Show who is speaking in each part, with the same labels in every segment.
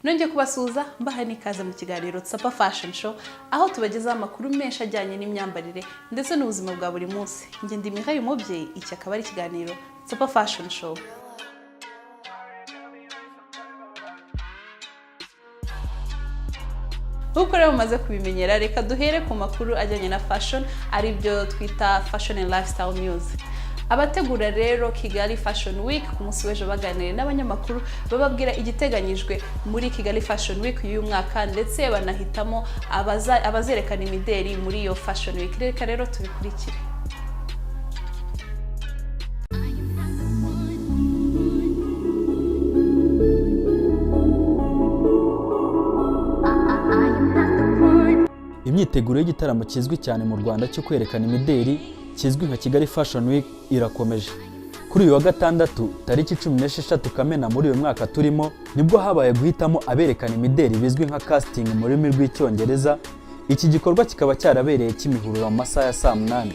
Speaker 1: Nongeye kubasuhuza, mbaha n'ikaze mu kiganiro Tsapa Fashion Show, aho tubagezaho amakuru menshi ajyanye n'imyambarire ndetse n'ubuzima bwa buri munsi. Njye ndi Mihaye Umubyeyi, iki akaba ari ikiganiro Tsapa Fashion Show. Nk'uko rero mumaze kubimenyera, reka duhere ku makuru ajyanye na fashion, aribyo twita fashion and lifestyle news. Abategura rero Kigali Fashion Week ku munsi w'ejo baganiriye n'abanyamakuru, bababwira igiteganyijwe muri Kigali Fashion Week y'uyu mwaka, ndetse banahitamo abazerekana imideri muri iyo Fashion Week. Reka rero tubikurikire.
Speaker 2: Imyiteguro y'igitaramo kizwi cyane mu Rwanda cyo kwerekana imideri, kizwi nka Kigali Fashion Week, irakomeje. Kuri uyu wa gatandatu, tariki 16 Kamena muri uyu mwaka turimo, nibwo habaye guhitamo aberekana imideri, bizwi nka casting mu rurimi rw'Icyongereza. Iki gikorwa kikaba cyarabereye Kimihurura mu masaha ya saa 8.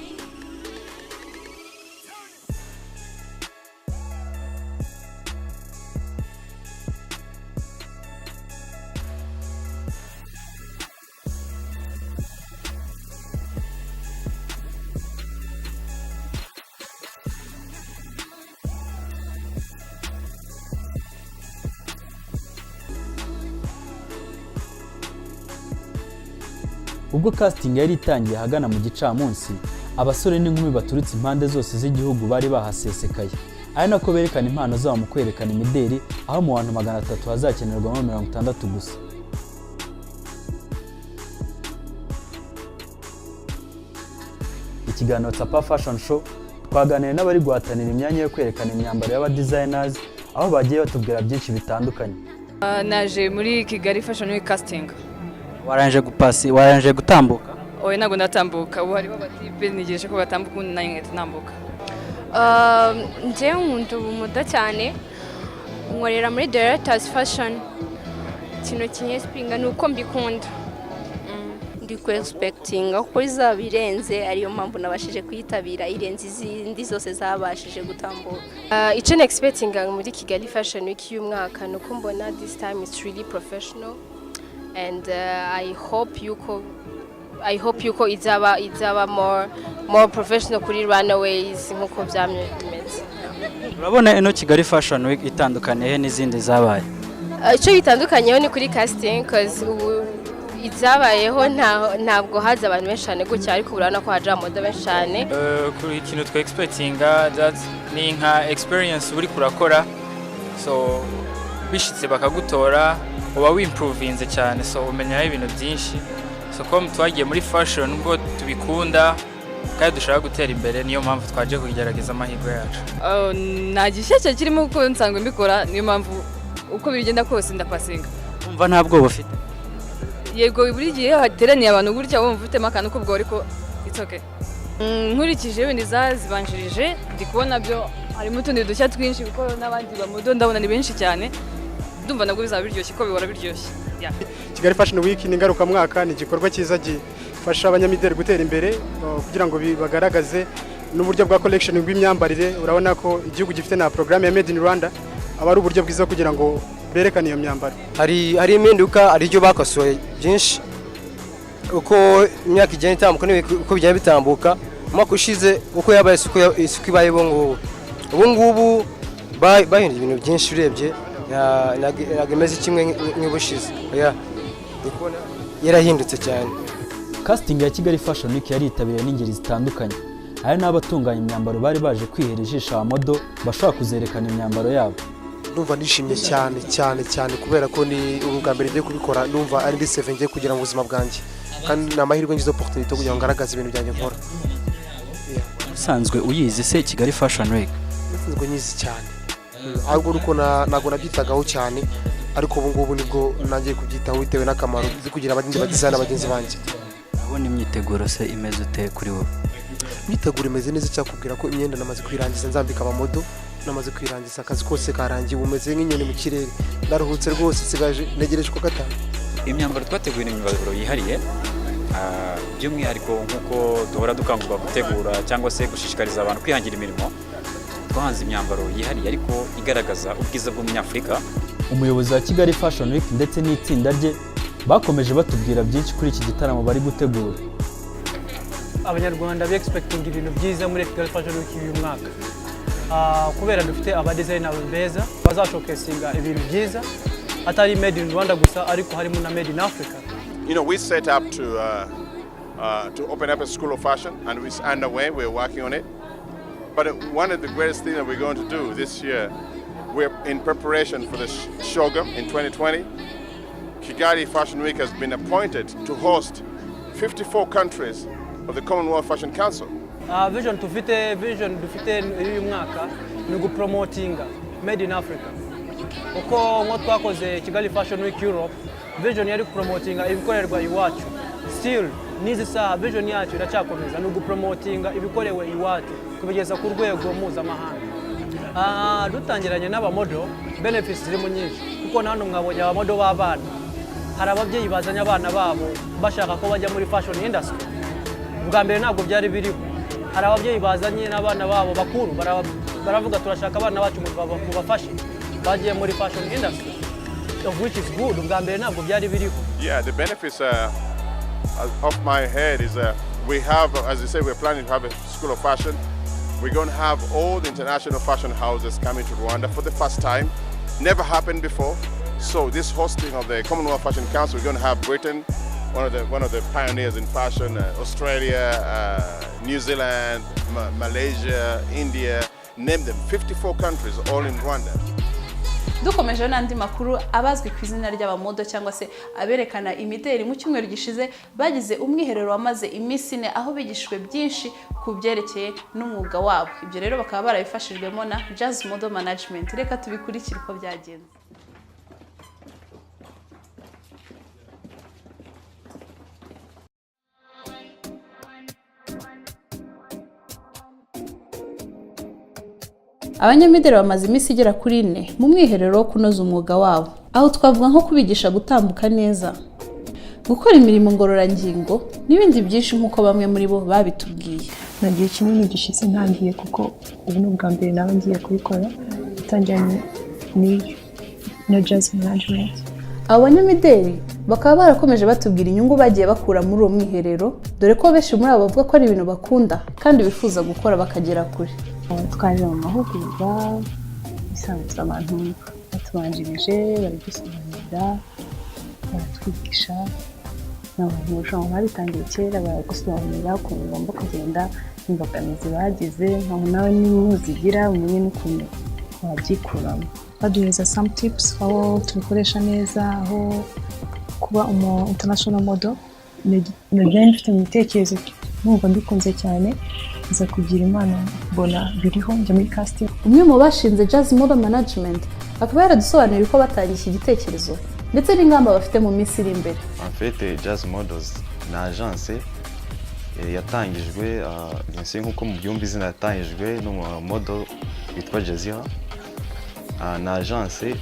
Speaker 2: Ubwo casting yari itangiye ahagana mu gicamunsi, abasore n'inkumi baturutse impande zose z'igihugu bari bahasesekaye, ari nako berekana impano zabo mu kwerekana imideri, aho mu bantu 300 hazakenerwamo 60 gusa. Ikiganiro Tsapa Fashion Show twaganiriye n'abari guhatanira imyanya yo kwerekana imyambaro y'aba designers, aho bagiye batubwira byinshi bitandukanye.
Speaker 3: Naje muri Kigali Fashion Week casting.
Speaker 4: Warangije gupasi, warangije gutambuka?
Speaker 3: Oya, ntabwo ndatambuka. Ubu hariho abatipe ntegereje ko batambuka, ubundi nanjye nkahita ntambuka.
Speaker 5: Njyewe nkunda ubumodo cyane, nkorera muri Deritas Fashion. Ikintu kinyinspiringa ni uko mbikunda.
Speaker 6: Ndi ku expectinga ko izaba irenze, ariyo mpamvu nabashije kuyitabira, irenze izindi zose zabashije gutambuka.
Speaker 7: Icyo nexpectinga muri Kigali Fashion Week y'umwaka ni uko mbona this time it's really professional and I hope yuko izaba more professional kuri runways nkuko byamye bimeze.
Speaker 4: Urabona ino Kigali Fashion Week itandukaniye he n'izindi zabaye?
Speaker 7: Icyo bitandukanyeho ni kuri casting, cause ubu izabayeho ntabwo haza abantu benshi cyane gutya, ariko urabona ko haje aba model benshi cyane.
Speaker 8: Kuri ikintu twa expectinga, that ni nka experience uri kurakora, so bishitse bakagutora uba wimprovinze cyane, so umenyaho ibintu byinshi. So ko twagiye muri fashion ubwo tubikunda kandi dushaka gutera imbere, niyo mpamvu twaje kugerageza amahirwe yacu.
Speaker 3: Nta gishyashya kirimo kuko nsanzwe mbikora, niyo mpamvu uko bigenda kose ndapasinga.
Speaker 4: Umva nta bwoba ufite?
Speaker 3: Yego, buri gihe hateraniye abantu gutya wumva ufitemo akantu k'ubwoba, ariko it's okay. Nkurikije wenda izazibanjirije, ndi kubona byo harimo utundi dushya twinshi, kuko n'abandi ba model ndabona ni benshi cyane. Ndumva nabwo bizaba biryoshye ko bihora biryoshye. Yeah.
Speaker 9: Kigali Fashion Week ni ngarukamwaka, ni igikorwa cyiza gifasha abanyamideli gutera imbere, kugira ngo bagaragaze n'uburyo bwa collection bw'imyambarire. Urabona ko igihugu gifite na porogaramu ya Made in Rwanda, aba ari uburyo bwiza kugira ngo berekane iyo myambaro.
Speaker 10: Hari impinduka, hari ibyo bakosoye byinshi uko imyaka igenda itambuka uko bigenda bitambuka. Umwaka ushize uko yabaye isuku ibaye ubu ngubu. Ubu ngubu bahinduye ibintu byinshi, urebye ntabwo imeze kimwe nk'ubushize. Oya, ndi kubona yarahindutse cyane.
Speaker 2: Casting ya Kigali Fashion Week yaritabiriwe n'ingeri zitandukanye. Aya ni abatunganya imyambaro bari baje kwihera ijisho aba model bashobora kuzerekana imyambaro yabo.
Speaker 11: Ndumva nishimye cyane cyane cyane, kubera ko ni ubwa mbere ngiye kubikora. Ndumva ari ndi seve ngiye kugira mu buzima bwanjye, kandi ni amahirwe ngize, opportunity kugira ngo ngaragaze ibintu byanjye nkora.
Speaker 4: Usanzwe uyizi se Kigali Fashion Week?
Speaker 11: Nsanzwe nyizi cyane, ahubwo nuko ntabwo nabyitagaho cyane, ariko ubu ngubu nibwo nangiye kubyitaho bitewe n'akamaro byo kugira abandi ba designer bagenzi banjye.
Speaker 4: Urabona imyiteguro se imeze ute kuri wowe?
Speaker 11: Imyiteguro imeze neza. Cyakubwira ko imyenda namaze kwirangiza, nzambika aba model, namaze kwirangiza, akazi kose karangiye, ubu meze nk'inyoni mu kirere, ndaruhutse rwose, nsigaje ntegereje ko gatanu.
Speaker 12: Imyambaro twateguye ni imyambaro yihariye, by'umwihariko nk'uko duhora dukangurirwa gutegura cyangwa se gushishikariza abantu kwihangira imirimo. Twahanze imyambaro yihariye ariko igaragaza ubwiza bw'Umunyafurika.
Speaker 2: Umuyobozi wa Kigali Fashion Week ndetse n'itsinda rye bakomeje batubwira byinshi kuri iki gitaramo bari gutegura.
Speaker 13: Abanyarwanda be expecting ibintu byiza muri Kigali Fashion Week y'uyu mwaka, kubera dufite aba designer beza bazashowcasinga ibintu byiza, atari made in Rwanda gusa, ariko harimo na made in Africa.
Speaker 14: We set up to open up a school of fashion, and it's underway. We're working on it. But one of the greatest things that we're going to do this year, we're in preparation for the CHOGM in 2020. Kigali Fashion Week has been appointed to host 54 countries of the Commonwealth Fashion Council.
Speaker 13: Vision dufite y'uyu mwaka ni ugupromotinga made in Africa, uko nko twakoze Kigali Fashion Week Europe, vision yari kupromotinga ibikorerwa iwacu. Still n'izi saha vision yacu iracyakomeza, ni ugupromotinga ibikorewe iwacu kubigeza ku rwego mpuzamahanga. Dutangiranye n'abamodel, benefits zirimo nyinshi, kuko na hano mwabonye abamodel b'abana. Hari ababyeyi bazanye abana babo bashaka ko bajya muri fashion industry, bwa mbere ntabwo byari biriho. Hari ababyeyi bazanye n'abana babo bakuru, baravuga: "Turashaka abana bacu mubafashe bagiye muri fashion industry," of which is good. Ubwa mbere ntabwo byari biriho.
Speaker 14: Yeah, the benefits off my head is we have, as you say, we're planning to have a school of fashion. We're going to have all the international fashion houses coming to Rwanda for the first time. Never happened before. So this hosting of the Commonwealth Fashion Council, we're going to have Britain, one of the pioneers in fashion, Australia, New Zealand, Malaysia, India, name them, 54 countries all in Rwanda.
Speaker 1: Dukomeje n'andi makuru, abazwi ku izina ry'abamodel cyangwa se aberekana imideri, mu cyumweru gishize bagize umwiherero wamaze iminsi 4, aho bigishijwe byinshi ku byerekeye n'umwuga wabo. Ibyo rero bakaba barabifashijwemo na Jazz Model Management. Reka tubikurikire uko byagenze. Abanyamideli bamaze iminsi igera kuri 4 mu mwiherero wo kunoza umwuga wabo, aho twavuga nko kubigisha gutambuka neza, gukora imirimo ngororangingo n'ibindi byinshi, nk'uko bamwe muri bo babitubwiye.
Speaker 15: Nta gihe kinini gishize ntangiye, kuko ubu ni ubwa mbere nawe ngiye kubikora, itangiranye na Jazz Management.
Speaker 1: Abo banyamideli bakaba barakomeje batubwira inyungu bagiye bakura muri uwo mwiherero, dore ko benshi muri abo bavuga ko ari ibintu bakunda kandi bifuza gukora bakagera kure.
Speaker 16: Twaje mu mahugurwa bisanzwe, abantu batubanjirije baradusobanurira, baratwigisha. Ni abantu bashobora babitangiye kera, baragusobanurira ukuntu ugomba kugenda, imbogamizi bagize, nkaho nawe nuzigira umenye n'ukuntu wabyikuramo.
Speaker 15: Baduhereza some tips aho tubikoresha neza, aho kuba umu international model nari mfite mu bitekerezo, numva mbikunze cyane, nza kugira Imana mbona biriho, njya muri casting.
Speaker 1: Umwe mu bashinze Jazz Model Management akaba yaradusobanuriye uko batangiye iki gitekerezo ndetse n'ingamba bafite mu minsi iri imbere.
Speaker 17: En fait, Jazz Models ni agence yatangijwe, bien sûr, nk'uko mubyumva izina, yatangijwe n'umumodel witwa Jazira. Ni agence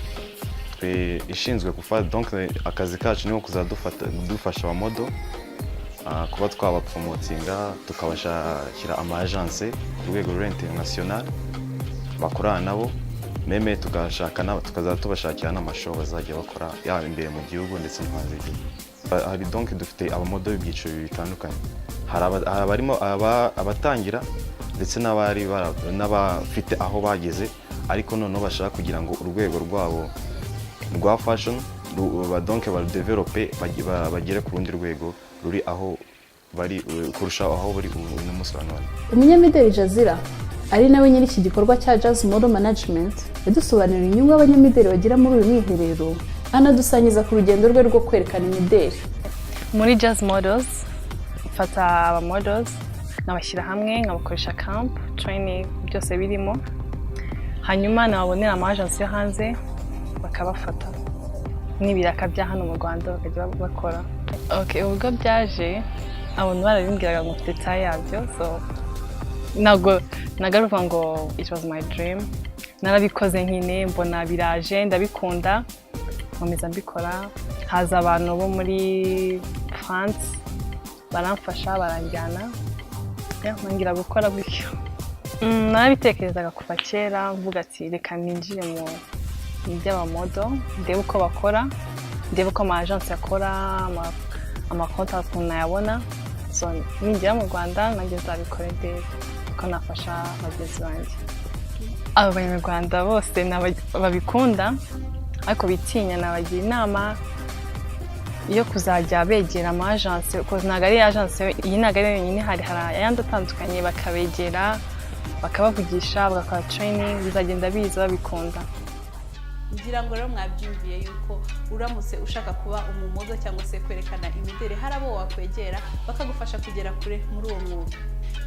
Speaker 17: twe ishinzwe gufata, donc akazi kacu ni kuzadufata dufasha abamodel kuba twabapromotinga, tukabashakira ama agence ku rwego ruri international bakorana nabo, même tugashaka tukazajya tubashakira n'amashow bazajya bakora, yaba imbere mu gihugu ndetse no hanze y'igihugu. Hari, donc dufite abamodel b'ibyiciro bibiri bitandukanye. Hari abarimo abatangira ndetse n'abafite aho bageze, ariko noneho bashaka kugira ngo urwego rwabo rwa fashion donc barudevelope, bagere ku rundi rwego ruri aho bari kurusha aho bari uno munsi wa none.
Speaker 1: Umunyamideli Jazira, ari nawe nyiri iki gikorwa cya Jazz Model Management, yadusobanuriye inyungu abanyamideli bagira muri uyu mwiherero, anadusangiza ku rugendo rwe rwo kwerekana imideli.
Speaker 18: Muri Jazz Models mfata aba models nkabashyira hamwe, nkabakoresha camp training, byose birimo, hanyuma nababonera ama agence yo hanze bakabafata, n'ibiraka bya hano mu Rwanda bakajya bakora. Okay, ubwo byaje abantu barabimbwiraga ngo mfite taille yabyo, so ntabwo nagaruka ngo it was my dream. Narabikoze nkine mbona biraje, ndabikunda, nkomeza mbikora. Haza abantu bo muri France baramfasha, baranjyana, yeah, ntangira gukora gutyo. Narabitekerezaga kuva kera, mvuga ati reka ninjire mu by'abamodel, ndebe uko bakora, ndebe uko ama agence akora, amakonti ukuntu nayabona. So ningera mu Rwanda nanjye nzabikore, ndebe uko nafasha bagenzi banjye. Abo Banyarwanda bose babikunda ariko bitinya, nabagira inama yo kuzajya begera ama agence, kuko ntabwo ari agence iyi, ntabwo ari yonyine hari ayandi atandukanye, bakabegera, bakabavugisha, bagakora training, bizagenda biza babikunda.
Speaker 1: Ngira ngo rero mwabyumviye yuko uramutse ushaka kuba umumodel cyangwa se kwerekana imideli, hari abo wakwegera bakagufasha kugera kure muri uwo mwuga.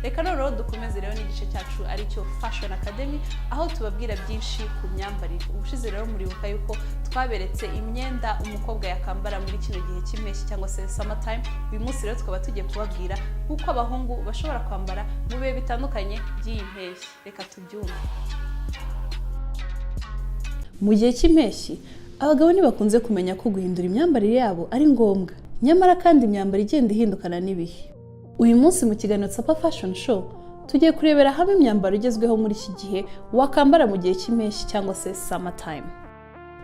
Speaker 1: Reka noneho dukomeze rero n'igice cyacu, aricyo Fashion Academy, aho tubabwira byinshi ku myambarire. Ubushize rero muribuka yuko twaberetse imyenda umukobwa yakambara muri kino gihe cy'impeshyi cyangwa se summer time. Uyu munsi rero tukaba tugiye kubabwira uko abahungu bashobora kwambara mu bihe bitandukanye by'iyi mpeshyi. Reka tubyumve. Mu gihe cy'impeshyi, abagabo ntibakunze kumenya ko guhindura imyambarire yabo ari ngombwa, nyamara kandi imyambaro igenda ihindukana n'ibihe. Uyu munsi mu kiganiro Tsapa Fashion Show tugiye kurebera hamwe imyambaro igezweho muri iki gihe wakambara mu gihe cy'impeshyi cyangwa se summer time.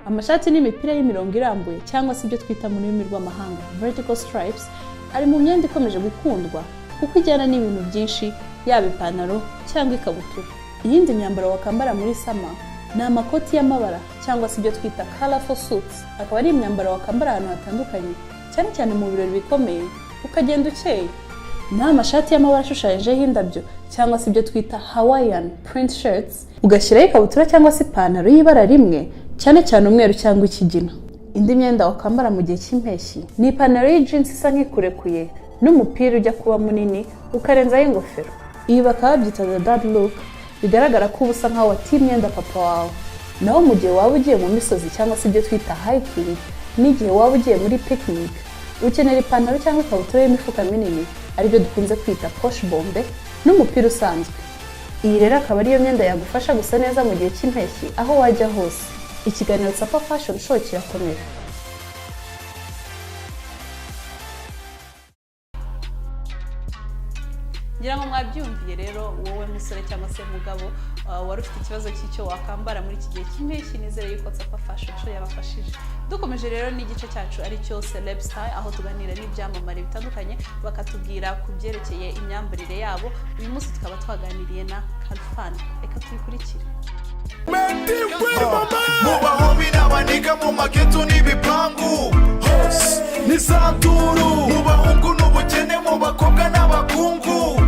Speaker 1: Amashati n'imipira y'imirongo irambuye cyangwa se ibyo twita mu rurimi rw'amahanga vertical stripes ari mu myenda ikomeje gukundwa kuko ijyana n'ibintu byinshi, yaba ipantaro cyangwa ikabutura. Iyindi myambaro wakambara muri summer ni amakoti y'amabara cyangwa se ibyo twita colorful suits, akaba ari imyambaro wakambara ahantu hatandukanye, cyane cyane mu birori bikomeye, ukagenda ukeye. Naho amashati y'amabara ashushanyijeho indabyo cyangwa se ibyo twita Hawaiian print shirts, ugashyiraho ikabutura cyangwa se ipantaro y'ibara rimwe, cyane cyane umweru cyangwa ikigina. Indi myenda wakambara mu gihe cy'impeshyi ni ipantaro y'ijinsi isa nk'ikurekuye n'umupira ujya kuba munini, ukarenzaho ingofero. Ibi bakaba babyita the dad look, bigaragara ko uba usa nkaho watiye imyenda papa wawe. Naho mu gihe waba ugiye mu misozi cyangwa se ibyo twita hiking, n'igihe waba ugiye muri picnic, ukenera ipantaro cyangwa ikabutura y'imifuka minini, aribyo dukunze kwita poche bombe, n'umupira usanzwe. Iyi rero akaba ariyo myenda yagufasha gusa neza mu gihe cy'impeshyi aho wajya hose. Ikiganiro Tsapa Fashion Show kirakomeye. Ngira ngo mwabyumviye rero. Wowe musore cyangwa se mugabo wari ufite ikibazo cy'icyo wakambara muri iki gihe cy'impeshyi, nizere yuko Tsapa Fashion Show yabafashije. Dukomeje rero n'igice cyacu, aricyo Celeb Style, aho tuganira n'ibyamamare bitandukanye bakatubwira ku byerekeye imyambarire yabo. Uyu munsi tukaba twaganiriye na Khalfan. Reka tubikurikire.
Speaker 19: Mu bahomi n'abaniga mu mageto n'ibipangu hose ni santuru, mu bahungu n'ubukene, mu bakobwa n'abakungu.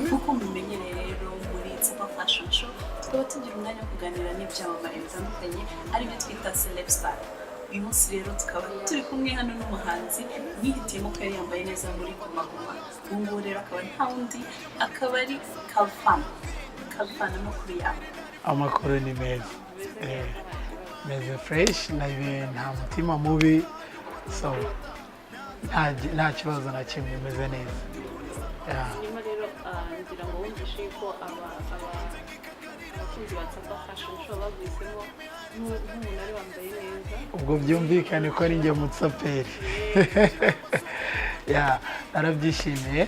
Speaker 1: Nk'uko mubimenyereye rero, muri Tsapa Fashion Show tukaba tugira umwanya wo kuganira n'ibyamamare bitandukanye, aribyo twita Celeb Style. Uyu munsi rero tukaba turi kumwe hano n'umuhanzi yihitiyemo ko yari yambaye neza muri Guma Guma. Ubu ngubu rero akaba nta wundi, akaba ari Khalfan. Khalfan, amakuru yawe?
Speaker 20: Amakuru ni meza. Meze fresh nta mutima mubi, so nta kibazo na kimwe, meze neza. Yeah.
Speaker 1: Hanyuma rero ngira ngo wumvishe yuko abakunzi ba Tsapa Fashion Show baguhisemo nk'umuntu wari wambaye neza.
Speaker 20: Ubwo byumvikane ko ari njye mutsaperi. Yeah, narabyishimiye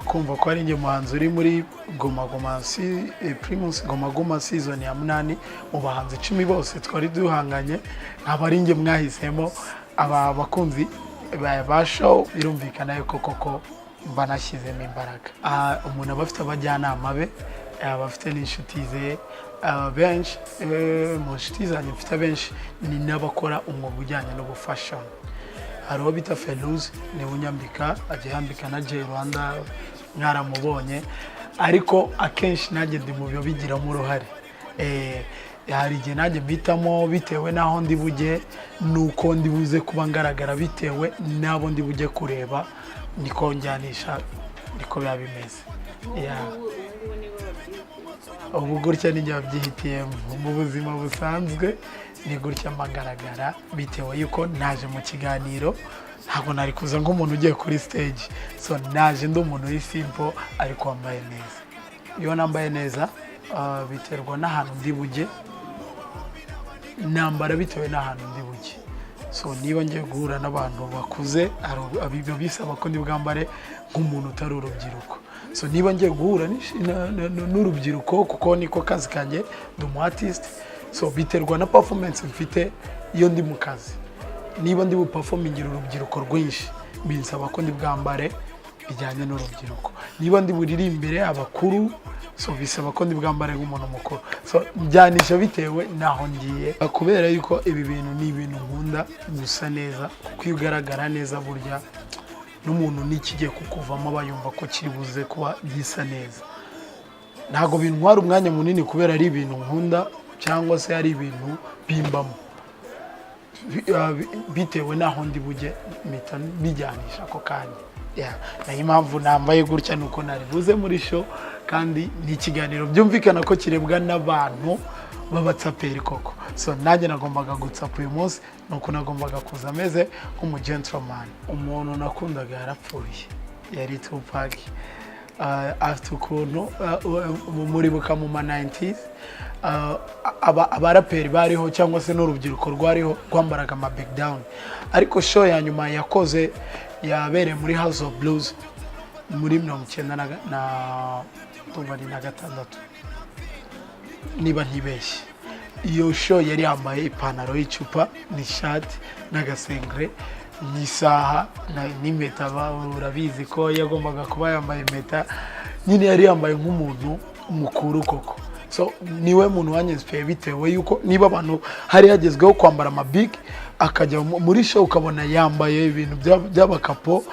Speaker 20: kumva ko ari njye muhanzi uri muri Guma Guma Primus Guma Guma season ya 8, mu bahanzi 10 bose twari duhanganye, nkaba ari njye mwahisemo, aba bakunzi ba show. Birumvikana yuko koko mba nashyizemo imbaraga. Umuntu aba afite abajyanama be, aba afite n'inshuti ze. Benshi mu nshuti zanjye mfite, abenshi ni n'abakora umwuga ujyanye n'ubufashion. Hari uwo bita Feruzi, niwe unyambika, ajya yambika na Jay Rwanda mwaramubonye, ariko akenshi nanjye ndi mu bigiramo uruhare. Hari igihe nanjye mpitamo bitewe n'aho ndi bujye n'uko ndi buze kuba ngaragara, bitewe n'abo ndi bujye kureba, niko njyanisha, niko biba bimeze. Yeah. Ubu gutya nijye wabyihitiyemo. Mu buzima busanzwe ni gutya mba ngaragara, bitewe yuko naje mu kiganiro, ntabwo nari kuza nk'umuntu ugiye kuri stage, so naje ndi umuntu uri simple ariko wambaye neza. Iyo nambaye neza biterwa n'ahantu ndi bujye, nambara bitewe n'ahantu ndi bujye. So niba ngiye guhura n'abantu bakuze, biba bisaba ko ndi bwambare nk'umuntu utari urubyiruko. So niba ngiye guhura n'urubyiruko, kuko niko kazi kanjye, ndi umu artist, so biterwa na performance mfite iyo ndi mu kazi. Niba ndi buperformingira urubyiruko rwinshi, binsaba ko ndi bwambare bijyanye n'urubyiruko. Niba ndi buririmbire abakuru, so bisaba ko ndi bwambare nk'umuntu mukuru. So njyanisha bitewe n'aho ngiye, kubera yuko ibi bintu ni ibintu nkunda, gusa neza, kuko iyo ugaragara neza, burya n'umuntu n'ikigiye kukuvamo aba yumva ko kiri buze kuba gisa neza. Ntabwo bintwara umwanya munini kubera ari ibintu nkunda cyangwa se ari ibintu bimbamo. Bitewe n'aho ndi bujye, mpita bijyanisha ako kanya. Yeah. Nayo impamvu nambaye gutya ni uko naribuze muri show, kandi ni ikiganiro byumvikana ko kirebwa n'abantu b'abatsaperi koko. So nanjye nagombaga gutsapa uyu munsi, ni uko nagombaga kuza ameze nk'umugentleman. Umuntu nakundaga yarapfuye, yari Tupac. Afite ukuntu muribuka mu ma 90s, abaraperi bariho cyangwa se n'urubyiruko rwariho rwambaraga ama big down, ariko show ya nyuma yakoze yabereye muri House of Blues muri 96 ndumva ni na 6 niba ntibeshye. Iyo show yari yambaye ipantaro y'icupa n'ishati n'agasengere n'isaha n'impeta. Urabizi ko yagombaga kuba yambaye impeta nyine, yari yambaye nk'umuntu mukuru koko. So niwe muntu wanyinspiriye, bitewe yuko niba abantu hari hagezweho kwambara amabig, akajya muri show ukabona yambaye ibintu by'abakapo,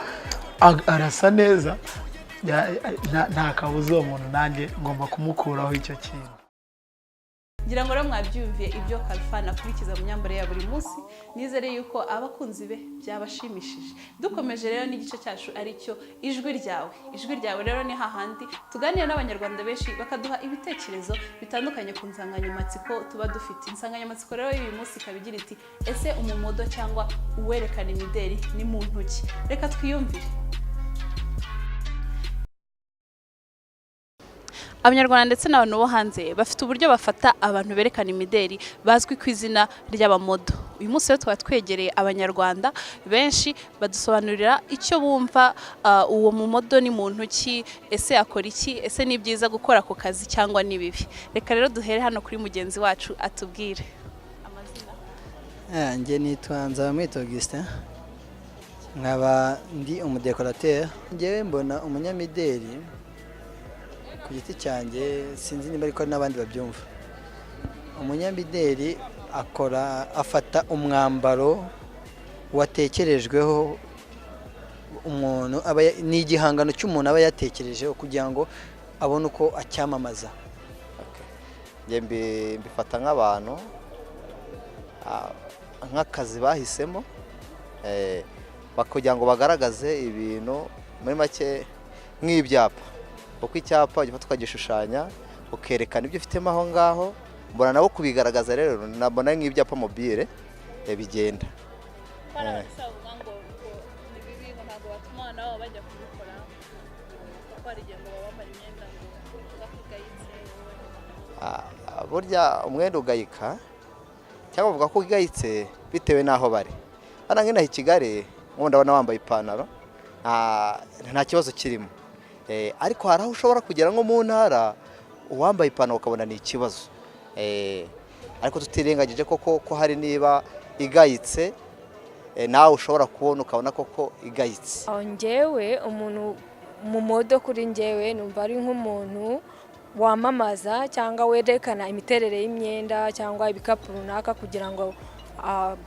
Speaker 20: arasa neza. Nta kabuza uwo muntu nanjye ngomba kumukuraho icyo kintu.
Speaker 1: Ngira ngo rero mwabyumviye ibyo Khalfan akurikiza mu myambarire ya buri munsi. Nizere yuko abakunzi be byabashimishije. Dukomeje rero n'igice cyacu aricyo Ijwi Ryawe. Ijwi Ryawe rero ni hahandi tuganira n'Abanyarwanda benshi, bakaduha ibitekerezo bitandukanye ku nsanganyamatsiko tuba dufite. Insanganyamatsiko rero y'uyu munsi ikaba igira iti: "Ese umumodel cyangwa uwerekana imideri ni muntu ki?" Reka twiyumvire. Abanyarwanda ndetse n'abantu bo hanze bafite uburyo bafata abantu berekana imideri bazwi ku izina ry'abamodel. Uyu munsi rero tukaba twegereye Abanyarwanda benshi, badusobanurira icyo bumva, uwo mumodel ni muntu ki, ese akora iki, ese ni byiza gukora ako kazi cyangwa ni bibi. Reka rero duhere hano kuri mugenzi wacu atubwire.
Speaker 21: Njye nitwa Nzabamwita Augustin, nkaba ndi umudekorateur. Njyewe mbona umunyamideli ku giti cyanjye, sinzi niba ariko n'abandi babyumva. Umunyamideli akora, afata umwambaro watekerejweho umuntu aba ni igihangano cy'umuntu aba yatekerejeho kugira ngo abone uko acyamamaza.
Speaker 22: Njye mbifata nk'abantu nk'akazi bahisemo kugira ngo bagaragaze ibintu muri make nk'ibyapa, kuko icyapa ugifata ukagishushanya, ukerekana ibyo ufitemo aho ngaho. Mbona nabo kubigaragaza rero nabona nk'ibyapa mobile bigenda.
Speaker 1: Hari abavuga ngo ni bibi, ngo ntabwo batuma abana babo bajya kubikora, kuko hari igihe ngo baba bambara imyenda ngo bakugayitse.
Speaker 22: Burya umwenda ugayika cyangwa bavuga ko ugayitse bitewe n'aho bari. Hano nk'inaha i Kigali nk'ubu ndabona wambaye ipantaro nta kibazo kirimo. Ariko hari aho ushobora kugera nko mu ntara, uwambaye ipantaro ukabona ni ikibazo. Ariko tutirengagije koko ko hari niba igayitse, nawe ushobora kubona ukabona koko igayitse.
Speaker 5: Aho njyewe umuntu mu model, kuri njyewe numva ari nk'umuntu wamamaza cyangwa werekana imiterere y'imyenda cyangwa ibikapu runaka kugira ngo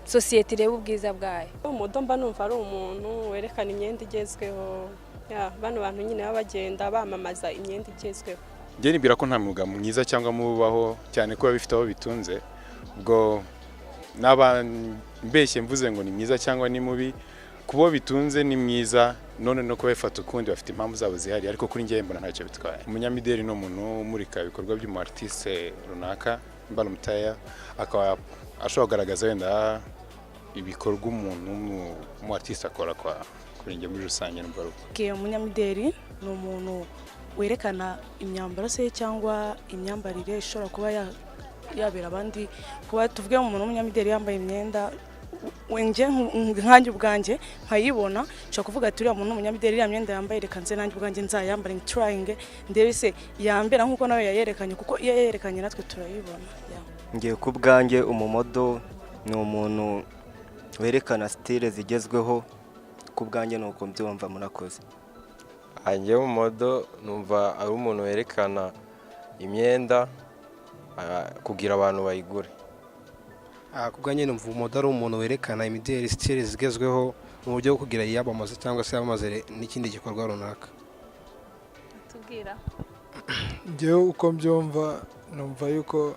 Speaker 5: sosiyete irebe ubwiza bwayo.
Speaker 23: Umodel mba numva ari umuntu werekana imyenda igezweho. Ya, bano bantu nyine baba bagenda bamamaza imyenda igezweho.
Speaker 24: Njye nibwira ko nta mwuga mwiza cyangwa mubaho, cyane ko biba bifite aho bitunze. Ubwo naba mbeshye mvuze ngo ni mwiza cyangwa ni mubi. Kuba bitunze ni mwiza, none no kuba bifata ukundi bafite impamvu zabo zihariye, ariko kuri njye mbona ntacyo bitwaye. Umunyamideli ni umuntu umurika ibikorwa by'umu artiste runaka mbarumutaya, akaba ashobora kugaragaza wenda ibikorwa umuntu umu artiste akora. Kwa kuri njye muri rusange numva ari uko.
Speaker 25: Okay, umunyamideli ni umuntu werekana imyambaro se cyangwa imyambarire ishobora kuba yabera abandi. Kuba tuvuge umuntu w'umunyamideli yambaye imyenda Njye nkanjye ubwanjye nkayibona, nshobora kuvuga ati uriya muntu ni umunyamideli, iriya myenda yambaye reka nze nanjye ubwanjye nzayambare, ntitryinge ndebe se yambera nk'uko nawe yayerekanye, kuko iyo yayerekanye natwe turayibona. Yeah.
Speaker 3: Ngiye ku bwanjye, umumodel ni umuntu werekana style zigezweho. Ku bwanjye ni uko mbyumva, murakoze.
Speaker 6: Njyewe umumodel numva ari umuntu werekana imyenda kugira abantu bayigure.
Speaker 7: Ku bwanjye numva umumodel ari umuntu werekana imideli, style zigezweho mu buryo bwo kugira yiyamamaze cyangwa se yamamaze n'ikindi gikorwa runaka.
Speaker 1: Tubwira.
Speaker 8: Njyewe uko mbyumva, numva yuko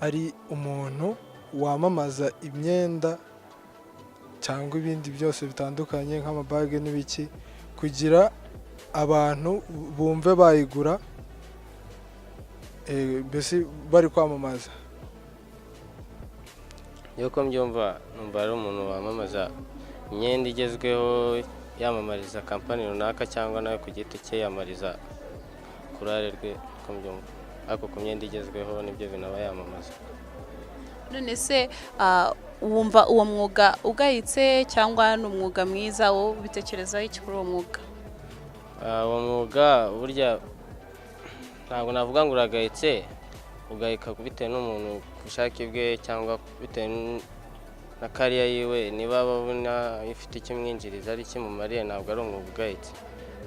Speaker 8: ari umuntu wamamaza imyenda cyangwa ibindi byose bitandukanye nk'amabage n'ibiki, kugira abantu bumve bayigura, mbese bari kwamamaza.
Speaker 9: Uko mbyumva, numva ari umuntu wamamaza imyenda igezweho, yamamariza kampani runaka cyangwa nawe ku giti cye yamamariza ku ruhare rwe, uko mbyumva. Ariko ku myenda igezweho nibyo bintu aba yamamaza.
Speaker 1: None se wumva uwo mwuga ugayitse cyangwa ni umwuga mwiza? Wowe ubitekerezaho iki kuri uwo mwuga?
Speaker 9: Uwo mwuga burya ntabwo navuga ngo uragayitse, ugayika bitewe n'umuntu ku bushake bwe cyangwa bitewe na career yiwe. Niba abona ifite icyo imwinjiriza, ari ikimumariye, ntabwo ari umwuga ugayitse.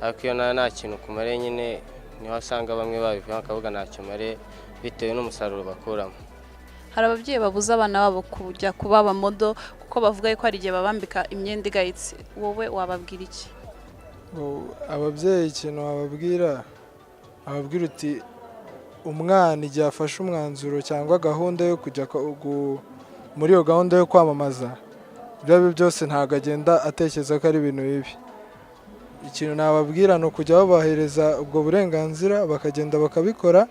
Speaker 9: Ariko iyo nta kintu kumariye nyine, niho usanga bamwe babivuga bakavuga ntacyo umariye, bitewe n'umusaruro bakuramo.
Speaker 1: Hari ababyeyi babuza abana babo kujya kuba abamodel kuko bavuga yuko hari igihe babambika imyenda igayitse. Wowe wababwira iki?
Speaker 8: Ababyeyi ikintu wababwira, ababwira uti umwana igihe afashe umwanzuro cyangwa gahunda yo kujya muri iyo gahunda yo kwamamaza, ibyo ari byo byose ntabwo agenda atekereza ko ari ibintu bibi. Ikintu nababwira ni ukujya babahereza ubwo burenganzira, bakagenda bakabikora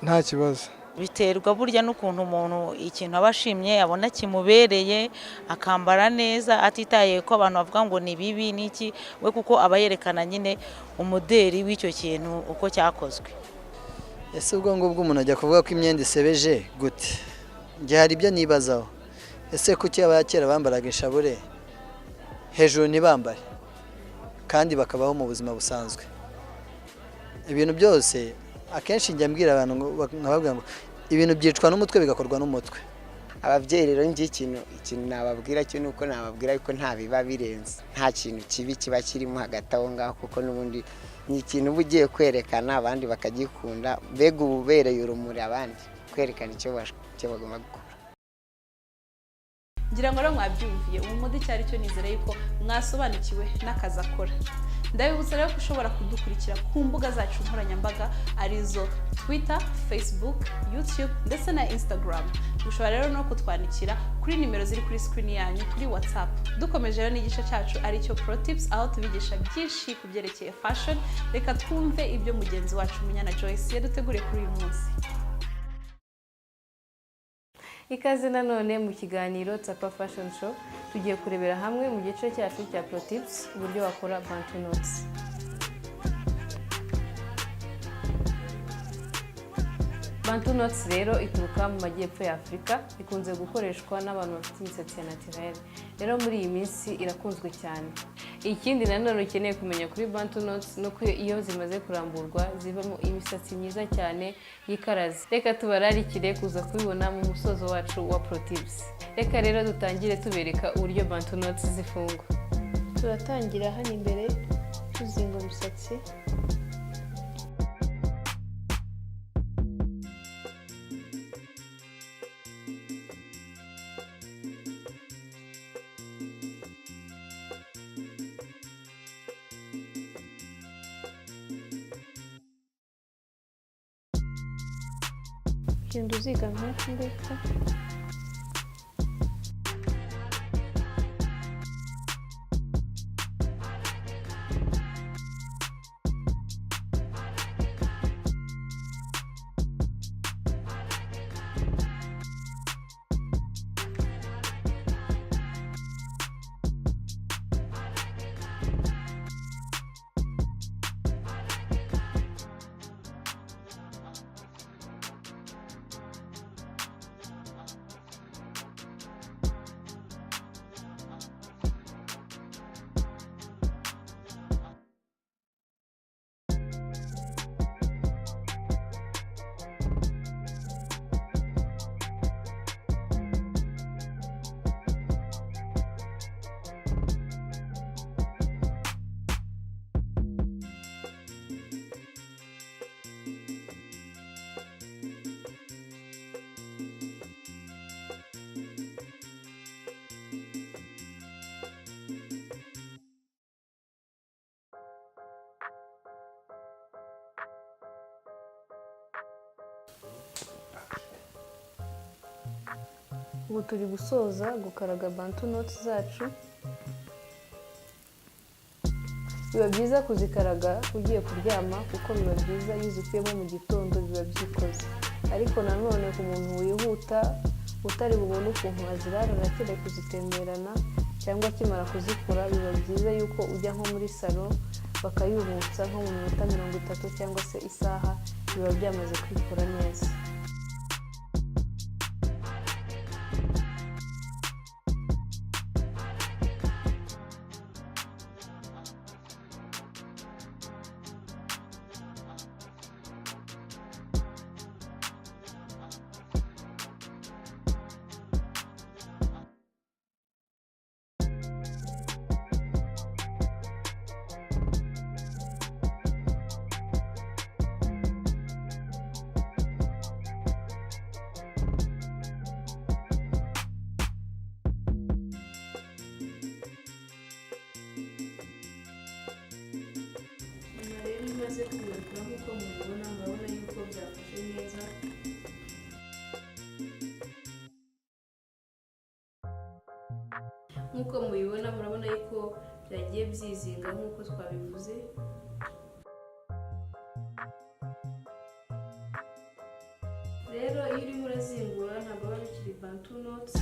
Speaker 8: nta kibazo.
Speaker 26: Biterwa burya n'ukuntu umuntu ikintu aba ashimye, abona kimubereye, akambara neza atitaye ko abantu bavuga ngo ni bibi n'iki, we kuko aba yerekana nyine umuderi w'icyo kintu uko cyakozwe.
Speaker 21: Ese ubwo ngubwo umuntu ajya kuvuga ko imyenda isebeje gute? Njye hari ibyo nibazaho. Ese kuki abakera bambaraga inshabure hejuru ntibambare kandi bakabaho mu buzima busanzwe? Ibintu byose akenshi njya mbwira abantu, nkababwira ngo ibintu byicwa n'umutwe, bigakorwa n'umutwe.
Speaker 27: Ababyeyi rero, njye ikintu nababwira cyo ni uko nababwira yuko nta biba birenze, nta kintu kibi kiba kirimo hagati aho ngaho, kuko n'ubundi ni ikintu uba ugiye kwerekana abandi bakagikunda. Mbega uba ubereye urumuri abandi, kwerekana icyo bagomba gukora.
Speaker 1: Ngira ngo rero mwabyumviye umumodel icyo ari cyo, nizere yuko mwasobanukiwe n'akazi akora. Ndabibutsa rero ko ushobora kudukurikira ku mbuga zacu nkoranyambaga, arizo Twitter, Facebook, YouTube ndetse na Instagram. Mushobora rero no kutwandikira kuri nimero ziri kuri screen yanyu kuri WhatsApp. Dukomeje rero n'igice cyacu aricyo Pro Tips, aho tubigisha byinshi ku byerekeye fashion. Reka twumve ibyo mugenzi wacu Munyana Joyce yaduteguriye kuri uyu munsi.
Speaker 28: Ikaze nanone mu kiganiro Tsapa Fashion Show. Tugiye kurebera hamwe mu gice cyacu cya Pro Tips uburyo wakora Bantu Knots. Bantu Knots rero ituruka mu majyepfo ya Afurika, ikunze gukoreshwa n'abantu bafite imisatsi ya naturelle. Rero muri iyi minsi irakunzwe cyane. Ikindi nanone ukeneye kumenya kuri Bantu Knots ni uko iyo zimaze kuramburwa zivamo imisatsi myiza cyane y'ikaraze. Reka tubararikire kuza kubibona mu musozo wacu wa Pro Tips. Reka rero dutangire tubereka uburyo Bantu Knots zifungwa.
Speaker 15: Turatangira hano imbere tuzinga umusatsi. Ugenda uziga nk'uku nguku.
Speaker 28: Ubu turi gusoza gukaraga bantu knots zacu. Biba byiza kuzikaraga ugiye kuryama, kuko biba byiza iyo uzikuyemo mu gitondo, biba byikoze. Ariko nanone ku muntu wihuta utari bubone ukuntu azirarana, akeneye kuzitemberana cyangwa akimara kuzikora, biba byiza yuko ujya nko muri salon bakayumutsa nko mu minota 30 cyangwa se isaha, biba byamaze kwikora neza. Nyuma rero iyo umaze kubirekura nk'uko mubibona, murabona yuko byafashe neza. Nk'uko mubibona, murabona yuko byagiye byizinga nk'uko twabivuze. Rero iyo urimo urazingura ntabwo biba bikiri bantu knots.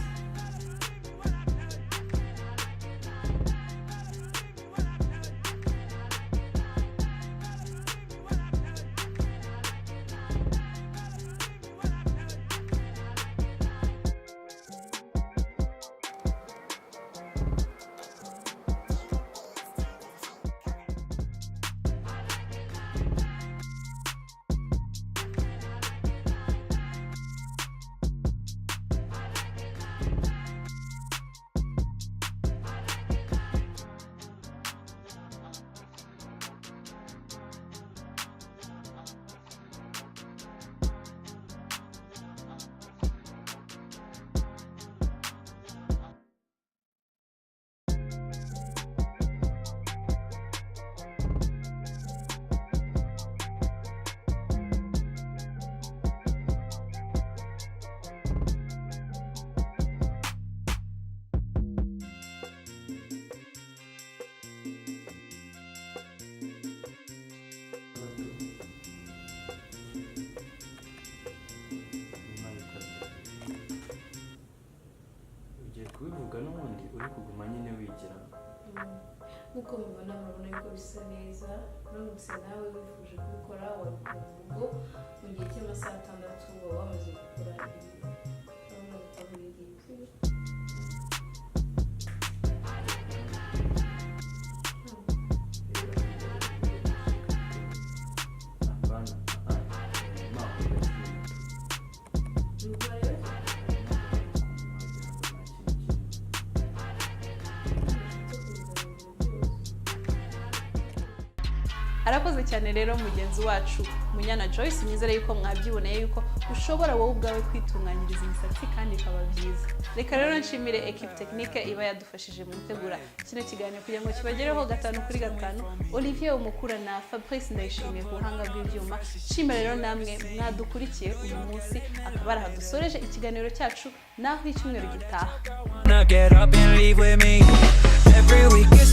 Speaker 2: Ugiye kubivuga n'ubundi uri kuguma nyine wigira.
Speaker 28: Nk'uko mubibona, murabona yuko bisa neza. Uramutse nawe wifuje kubikora, wabikora mu rugo mu gihe cy'amasaha 6, waba wamaze gukora ibi. Urabona gutahura igihe.
Speaker 2: Hapana, maho.
Speaker 28: Ubwo rero
Speaker 1: Arakoze cyane rero mugenzi wacu Munyana Joyce. Nizere yuko mwabyiboneye yuko ushobora wowe ubwawe kwitunganyiriza imisatsi kandi bikaba byiza. Reka rero nshimire équipe technique iba yadufashije mu gutegura kino kiganiro kugira ngo kibagereho gatanu kuri gatanu, Olivier Umukura na Fabrice Ndayishimiye ku buhanga bw'ibyuma. Nshimira rero namwe mwadukurikiye uyu munsi. Akaba ari aha dusoreje ikiganiro cyacu, naho icyumweru gitaha.
Speaker 4: Wanna get up and leave with me. Every week is